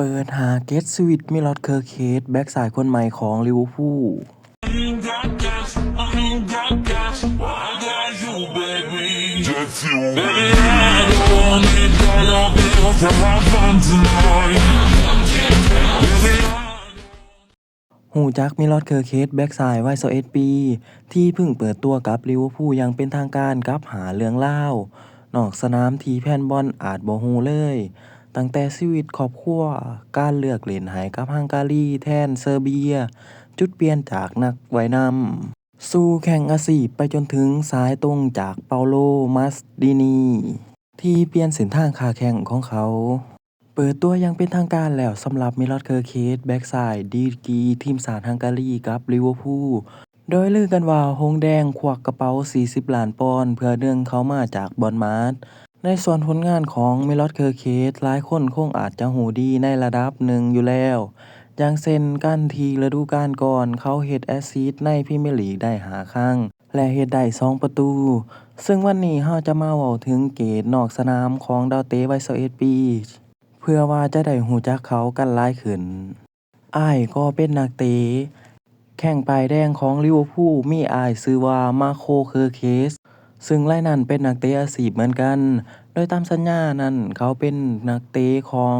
ເປີດຫ້າເກັດຊີວິດມິລອດ ເຄີເຄດ ແບັກຊ້າຍຄົນໃໝ່ຂອງລິເວີພູ. ຮູ້ຈັກມິລອດ ເຄີເຄດ ແບັກຊ້າຍວັຍຊາວເອັດປີ ທີ່ເພິ່ງເປີດຕົວກັບລິເວີພູຢ່າງເປັນທາງການກັບຫ້າເລື່ອງລາວນອກສະໜາມທີ່ແຟນບອນອາດບໍ່ຮູ້ເລີຍ, ຕັ້ງແຕ່ຊີວິດຄອບຄົວ, ການເລືອກຫຼິ້ນໃຫ້ກັບຮັງກາຣີແທນເຊີເບຍ, ຈຸດປ່ຽນຈາກນັກວ່າຍນ້ຳສູ່ແຂ່ງອາຊີບ ໄປຈົນເຖິງສາຍຕົງຈາກເປົາໂລ ມາສດີນີ ທີ່ປ່ຽນເສັ້ນທາງຄ້າແຂ້ງຂອງເຂົາ. ເປີດຕົວຢ່າງເປັນທາງການແລ້ວສຳລັບມິລອດ ເຄີເຄດ ແບັກຊ້າຍດີກຣີທີມຊາດຮັງກາຣີກັບລິເວີພູ ໂດຍລືກັນວ່າຫົງແດງຄວັກກະເປົາສີ່ສິບລ້ານປອນເພື່ອດຶງເຂົາມາຈາກບອນມາດ. ໃນສ່ວນຜົນງານຂອງມິລອດ ເຄີເຄດ ຫຼາຍຄົນຄົງອາດຈະຮູ້ດີໃນລະດັບໜຶ່ງຢູ່ແລ້ວ, ຢ່າງເຊັ່ນ ການທີ່ລະດູການກ່ອນເຂົາເຮັດແອດຊິດໃນພຣີເມຍລີກໄດ້ຫ້າຄັ້ງ ແລະ ເຮັດໄດ້ສອງປະຕູ. ເຊິ່ງວັນນີ້ເຮົາຈະມາເວົ້າເຖິງເກດນອກສະໜາມຂອງດາວເຕະວັຍຊາວເອັດປີ ເພື່ອວ່າຈະໄດ້ຮູ້ຈັກເຂົາກັນຫຼາຍຂຶ້ນ. ອ້າຍກໍເປັນນັກເຕະແຂ້ງປ້າຍແດງຂອງລິເວີພູ ມີອ້າຍຊື່ວ່າ ມາໂຄ ເຄີເຄດ ເຊິ່ງລາຍນັ້ນເປັນນັກເຕະອາຊີບເໝືອນກັນ, ໂດຍຕາມສັນຍານັ້ນເຂົາເປັນນັກເຕະຂອງ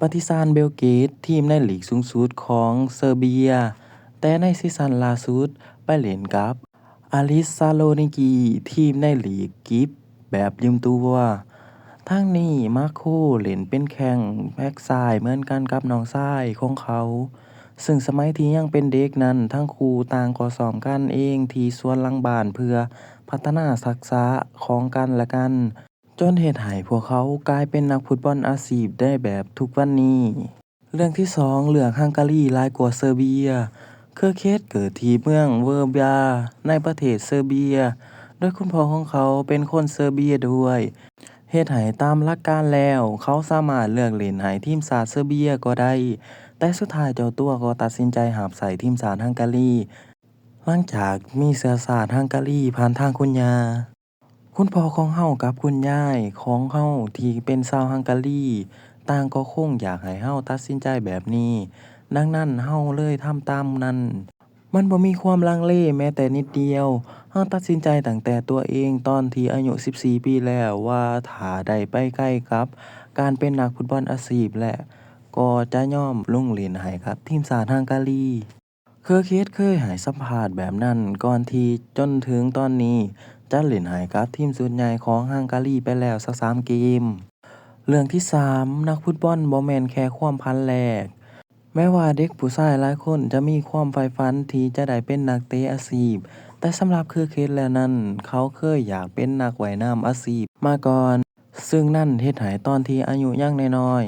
ປາທິຊານ ເບລເກດ ທີມໃນລີກສູງສຸດຂອງເຊີເບຍ, ແຕ່ໃນຊີຊັນລ່າສຸດໄປຫຼິ້ນກັບ ອາລິສ ຊາໂລນິກີ ທີມໃນລີກກິບແບບຢືມຕົວ. ທັງນີ້ ມາໂຄ ເລ່ນເປັນແຂ້ງແບັກຊ້າຍເໝືອນກັນກັບນ້ອງຊາຍຂອງເຂົາ, ເຊິ່ງສະໄໝທີ່ຍັງເປັນເດັກນັ້ນ ທັງຄູ່ຕ່າງກໍຊ້ອມກັນເອງທີ່ສວນຫຼັງບ້ານເພື່ອພັດທະນາທັກສະຂອງກັນແລະກັນ. ຈົນເຮັດໃຫ້ພວກເຂົາກາຍເປັນນັກຟຸດບອນອາຊີບໄດ້ແບບທຸກວັນນີ້. ເລື່ອງທີສອງ ເລືອກຮັງກາຣີຫຼາຍກວ່າເຊີເບຍ. ເຄີເຄດເກີດທີ່ເມືອງເວີບຽ ໃນປະເທດເຊີເບຍ, ໂດຍຄຸນພໍ່ຂອງເຂົາເປັນຄົນເຊີເບຍດ້ວຍ, ເຮັດໃຫ້ຕາມຫຼັກການແລ້ວເຂົາສາມາດເລືອກຫຼິ້ນໃຫ້ທີມຊາດເຊີເບຍກໍໄດ້, ແຕ່ສຸດທ້າຍເຈົ້າຕົວກໍຕັດສິນໃຈຮັບໃຊ້ທີມຊາດຮັງກາຣີ ຫຼັງຈາກມີເຊື້ອຊາດຮັງກາຣີຜ່ານທາງຄຸນຍ່າ. ຄຸນພໍ່ຂອງເຮົາກັບຄຸນຍາຍຂອງເຮົາທີ່ເປັນຊາວຮັງກາຣີ ຕ່າງກໍຄົງຢາກໃຫ້ເຮົາຕັດສິນໃຈແບບນີ້, ດັ່ງນັ້ນເຮົາເລີຍທຳຕາມນັ້ນ. ມັນບໍ່ມີຄວາມລັງເລແມ້ແຕ່ນິດດຽວ. ເຮົາຕັດສິນໃຈຕັ້ງແຕ່ຕົວເອງຕອນທີ່ອາຍຸສິບສີ່ປີແລ້ວວ່າຖ້າໄດ້ໄປໄກກັບການເປັນນັກຟຸດບອນອາຊີບ ແລະ ກໍຈະຍອມລົງຫຼິ້ນໃຫ້ກັບທີມຊາດຮັງກາຣີ. ເຄີເຄດເຄີຍໃຫ້ສຳພາດແບບນັ້ນກ່ອນທີ່ຈົນເຖິງຕອນນີ້ຈະຫຼິ້ນໃຫ້ກັບທີມຊຸດໃຫຍ່ຂອງຮັງກາຣີໄປແລ້ວຊາວສາມເກມ. ເລື່ອງທີສາມ ນັກຟຸດບອນບໍ່ແມ່ນແຄ່ຄວາມຝັນແລກ. ແມ້ວ່າເດັກຜູ້ຊາຍຫຼາຍຄົນຈະມີຄວາມໃຝ່ຝັນທີ່ຈະໄດ້ເປັນນັກເຕະອາຊີບ, ແຕ່ສຳລັບເຄີເຄດແລ້ວນັ້ນ, ເຂົາເຄີຍຢາກເປັນນັກວ່າຍນ້ຳອາຊີບມາກ່ອນ. ເຊິ່ງນັ້ນເຮັດໃຫ້ຕອນທີ່ອາຍຸຍັງນ້ອຍ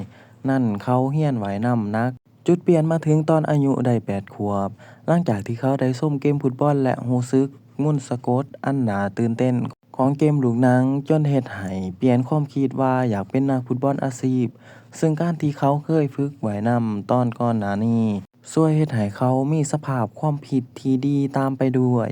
ໆນັ້ນ ເຂົາຮຽນວ່າຍນ້ຳໜັກ. ຈຸດປ່ຽນມາເຖິງຕອນອາຍຸໄດ້ແປດຂວບ, ຫຼັງຈາກທີ່ເຂົາໄດ້ຊົມເກມຟຸດບອນ ແລະ ຮູ້ສຶກມົນສະກົດອັນໜ້າຕື່ນເຕັ້ນຂອງເກມລູກໜັງ, ຈົນເຮັດໃຫ້ປ່ຽນຄວາມຄິດວ່າຢາກເປັນນັກຟຸດບອນອາຊີບ. ເຊິ່ງການທີ່ເຂົາເຄີຍຝຶກວ່າຍນ້ຳຕອນກ່ອນໜ້ານີ້ ຊ່ວຍເຮັດໃຫ້ເຂົາມີສະພາບຄວາມຄິດທີ່ດີຕາມໄປດ້ວຍ.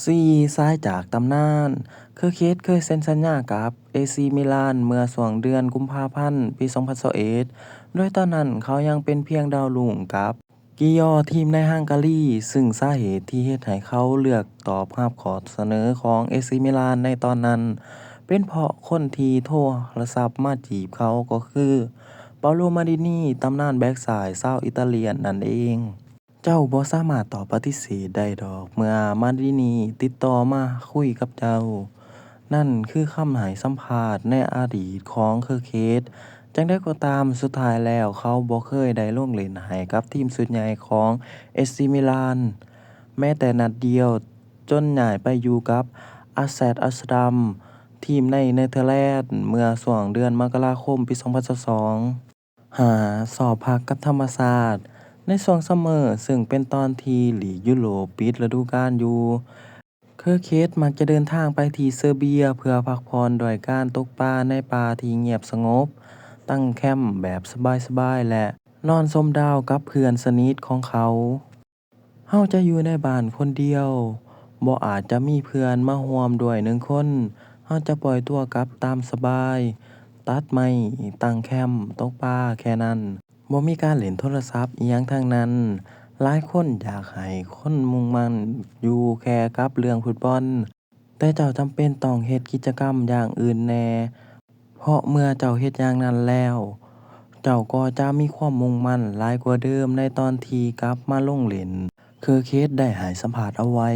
ສີ່ ສາຍຈາກຕຳນານ. ເຄີເຄດເຄີຍເຊັນສັນຍາກັບເອຊີມິລານເມື່ອຊ່ວງເດືອນກຸມພາພັນ ປີສອງພັນຊາວເອັດ, ໂດຍຕອນນັ້ນເຂົາຍັງເປັນພຽງດາວລຸ້ງກັບກິຢໍ ທີມໃນຮັງກາຣີ, ຊຶ່ງສາເຫດທີ່ເຮັດໃຫ້ເຂົາເລືອກຕອບຮັບຂໍ້ສະເໜີຂອງເອຊີມິລານໃນຕອນນັ້ນ ເປັນເພາະຄົນທີ່ໂທລະສັບມາຈີບເຂົາກໍຄື ເປົາໂລ ມາດີນີ ຕຳນານແບັກຊ້າຍຊາວອີຕາລຽນນັ້ນເອງ. ເຈົ້າບໍ່ສາມາດຕອບປະຕິເສດໄດ້ດອກ ເມື່ອມາດີນີຕິດຕໍ່ມາຄຸຍກັບເຈົ້າ. ນັ້ນຄືຄຳໃຫ້ສຳພາດໃນອະດີດຂອງເຄີເຄດ. ຈັ່ງໃດກໍຕາມ, ສຸດທ້າຍແລ້ວເຂົາບໍ່ເຄີຍໄດ້ລົງຫຼິ້ນໃຫ້ກັບທີມຊຸດໃຫຍ່ຂອງເອຊີມິລານແມ້ແຕ່ນັດດຽວ, ຈົນຍ້າຍໄປຢູ່ກັບ ອາແຊດ ອຳສະເຕີດຳ ທີມໃນເນີເທີແລນ ເມື່ອຊ່ວງເດືອນມະກະລາຄົມ ປີສອງພັນຊາວສອງ. ຫ້າ ຊອກພັກກັບທຳມະຊາດ. ໃນຊ່ວງຊັມເມີ ເຊິ່ງເປັນຕອນທີ່ລີກຢູໂຣບປິດລະດູການຢູ່, ເຄີເຄດມັກຈະເດີນທາງໄປທີ່ເຊີເບຍເພື່ອພັກຜ່ອນດ້ວຍການຕົກປາໃນປ່າທີ່ງຽບສະຫງົບ, ຕັ້ງແຄມແບບສະບາຍໆ ແລະ ນອນຊົມດາວກັບເພື່ອນສະໜິດຂອງເຂົາ. ເຮົາຈະຢູ່ໃນບ້ານຄົນດຽວ, ບໍ່ອາດຈະມີເພື່ອນມາຮ່ວມດ້ວຍໜຶ່ງຄົນ. ເຮົາຈະປ່ອຍຕົວກັບຕາມສະບາຍ, ຕັດໄມ້, ຕັ້ງແຄມ, ຕົກປາ, ແຄ່ນັ້ນ. ບໍ່ມີການຫຼິ້ນໂທລະສັບອີ່ຫຍັງທັງນັ້ນ. ຫຼາຍຄົນຢາກໃຫ້ຄົນມຸ່ງໝັ້ນຢູ່ແຄ່ກັບເລື່ອງຟຸດບອນ, ແຕ່ເຈົ້າຈຳເປັນຕ້ອງເຮັດກິດຈະກຳຢ່າງອື່ນແດ່, ເພາະເມື່ອເຈົ້າເຮັດຢ່າງນັ້ນແລ້ວ, ເຈົ້າກໍຈະມີຄວາມມຸ່ງໝັ້ນຫຼາຍກວ່າເດີມໃນຕອນທີ່ກັບມາລົງຫຼິ້ນ, ເຄີເຄດໄດ້ໃຫ້ສຳພາດເອົາໄວ້.